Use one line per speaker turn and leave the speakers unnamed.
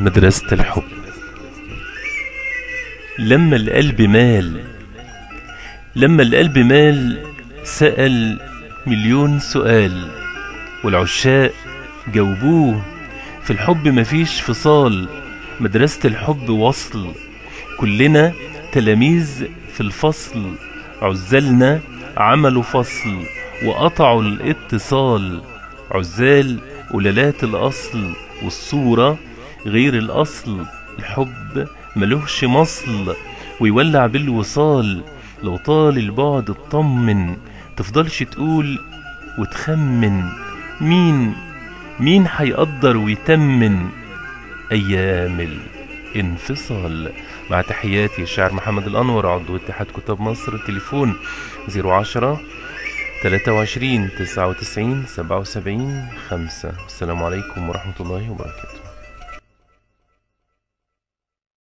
مدرسة الحب. لما القلب مال، لما القلب مال سأل مليون سؤال، والعشاق جاوبوه في الحب مفيش فصال. مدرسة الحب وصل، كلنا تلاميذ في الفصل، عزلنا عملوا فصل وقطعوا الاتصال. عزال قلالات الأصل والصورة غير الأصل، الحب ملوهش مصل ويولع بالوصال. لو طال البعد اطمن، تفضلش تقول وتخمن، مين هيقدر ويتمن أيام الانفصال. مع تحياتي الشاعر محمد الأنور، عضو اتحاد كتاب مصر. تليفون 010 23 99 77 5. السلام عليكم ورحمة الله وبركاته.